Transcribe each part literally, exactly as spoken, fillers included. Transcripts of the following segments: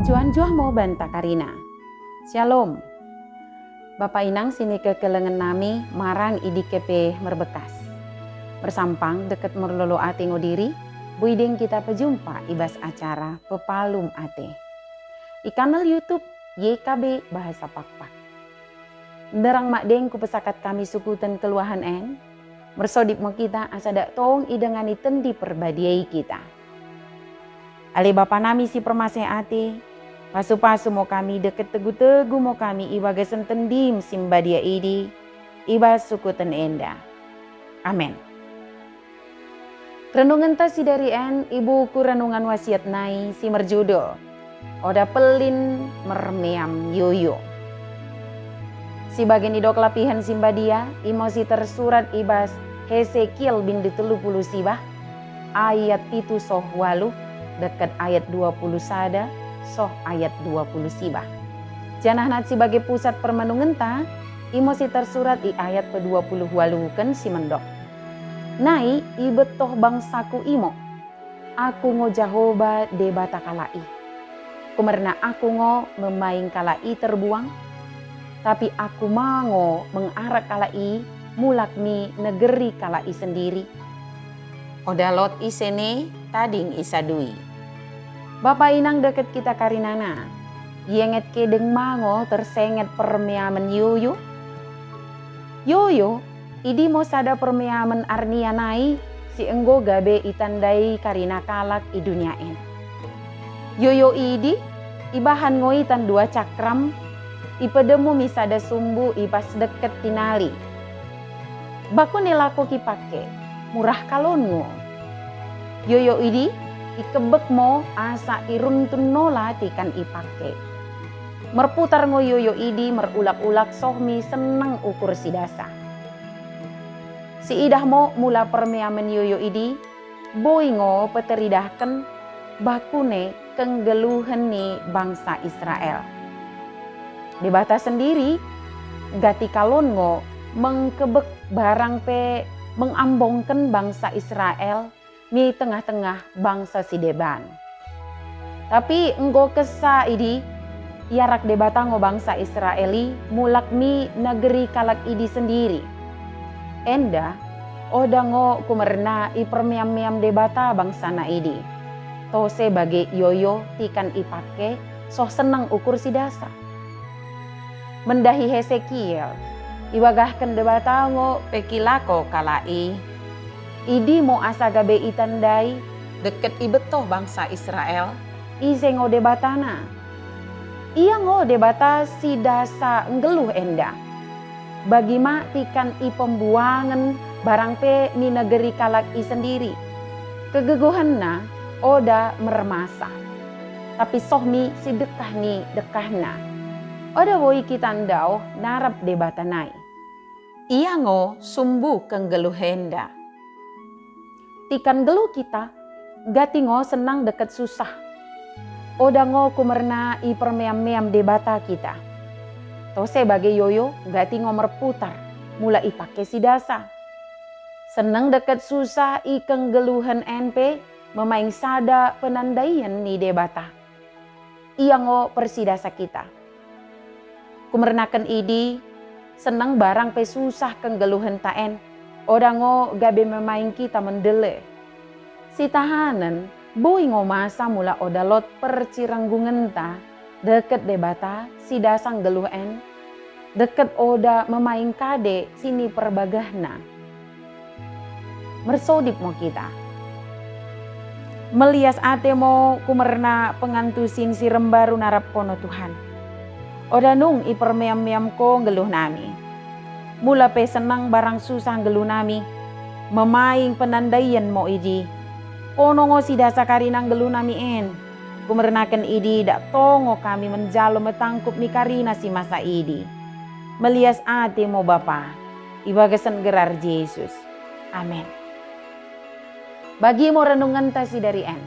Njuah-njuah mo banta karina. Syalom. Bapa inang sinikekelengen nami marang i dike pe merbekkas. Mersampang dekket merlolo ate ngo diri, boi deng kita pejumpa i bas acara Pepalum Ate. I kanal YouTube Y K B Bahasa Pakpak. Nderrang madeng kupesakat kami sukuten kelluahen en, mersodip mo kita asa dak tong idengani Tendi Perbadia i kita. Ale Bapa nami si permaseh ate, pasu-pasu mo kami dekket tegu-tegu mo kami i bagasen Tendim si mbadia idi, i bas sukuten enda. Amen. Renungenta sidari en i buku Renungan Wasiat nai si merjudul Oda Pellin Mermeam Yoyo. Si bage nidok lapihen si mbadia, imo si tersurat i bas Hesekiel bindu tellu puluh siwah, ayat pitu soh waluh, dekket ayat dua puluh sada soh ayat dua puluh siwah. Janah nat si bage pusat permenungenta, imo si tersurat i ayat pedua puluh waluhken si mendok. Nai ibettoh bangsaku imo, Aku ngo Jahoba Debata kalak i. Kumerna Aku ngo memaing kalak i terbuang, tapi Aku ma ngo mengarak kalak i mulak mi negeri kalak i sendiri. Oda lot ise ne tading isadui. Bapa inang dekket kita karinana, ienget ke deng ma ngo tersenget permeamen yoyo? Yoyo, idi mo sada permeamen arnia nai si enggo gabe itandai karina kalak i dunia en. Yoyo idi, ibahan ngo i tan dua cakram, ipedemu mi sada sumbu i bas dekket tinali. Bakune lako kipake, murah kalon ngo. Yoyo idi, ikebbek mo asa iruntun nola tikan ipake. Merputar ngo yoyo idi merulak-ulak soh mi sennang ukur sidasa. Siidah mo mula permeamen yoyo idi, boi ngo peteridahken bakune kenggelluhen ni bangsa Israel. Debata sendiri gati kalon ngo mengkebbek barang pe mengambongken bangsa Israel mi tengah-tengah bangsa sideban. Tapi enggo kessa idi, iarak Debata ngo bangsa Israel i mulak mi negeri kalak idi sendiri. Enda, oda ngo kumerna ipermeam-meam Debata bangsana idi. Tose bage yoyo tikan ipake soh sennang ukur sidasa. Mendahi Hesekiel, ibagahken Debata ngo pekilako kalak i. Idi mo asa gabe itandai dekket ibettoh bangsa Israel, ise ngo Debatana. Ia ngo Debata sidasa nggelluh enda. Bagi ma tikan ipembuangen barang pe mi negeri kalak i sendiri. Kegegohenna oda mermasa, tapi soh mi sidekkah ni dekkahna. Oda boi kita ndaoh narap Debata nai. Ia ngo sumbu kenggelluh enda. Tikan nggelluh kita, gati ngo sennang dekket susah. Oda ngo kumerna ipermeam-meam Debata kita. Tose bage yoyo, gati ngo merputar, mula ipake sidasa. Sennang dekket susah i kenggelluhen en pe memaing sada penandaien ni Debata. Ia ngo persidasa kita. Kumernaken idi, sennang barang pe susah kenggelluhenta en, oda ngo gabe memaing kita mendele. Sitahanen, boi ngo masa mula oda lot percirenggungenta dekket Debata sidasa nggelluh en, dekket oda memaing kade siniperbagahna. Mersodip mo kita. Melias ate mo kumerna pengantusin si rembaru narap kono Tuhan. Oda nung ipermeam-meam ko nggelluh nami. Mula pe sennang barang susah nggelluh nami, memaing penandaien mo idi. Kono ngo sidasa karina nggelluh nami en. Kumernaken idi dak tong ngo kami menjalo metangkup mi karina si masa idi. Melias ate mo Bapa, ibagasen gerar Jesus. Amen. Bagi mo renungenta sidari en.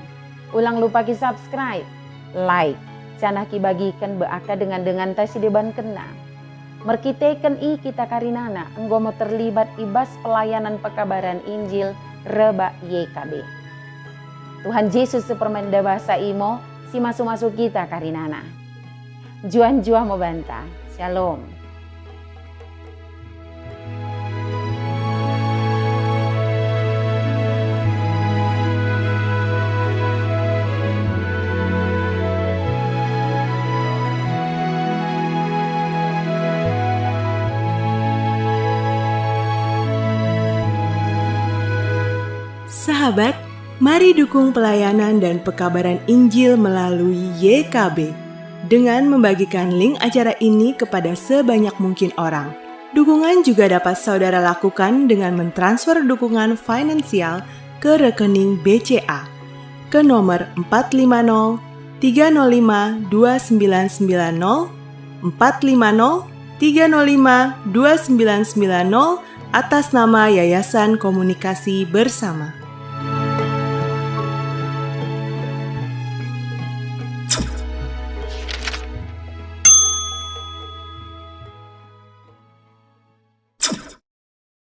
Ulang lupa ki-subscribe, like, janah kibagiken bak dengan-denganta si debankenna. Merkiteken i kita karinana enggo mo terlibat i bas pelayanan pekabaran Injil rebbak Y K B. Tuhan Jesus si permende basa i mo si masu-masu kita karinana. Njuah-njuah mo banta. Shalom. Sahabat, mari dukung pelayanan dan pekabaran Injil melalui Y K B dengan membagikan link acara ini kepada sebanyak mungkin orang. Dukungan juga dapat saudara lakukan dengan mentransfer dukungan finansial ke rekening B C A, ke nomor empat lima nol tiga nol lima dua sembilan sembilan nol, empat lima nol tiga nol lima dua sembilan sembilan nol, atas nama Yayasan Komunikasi Bersama.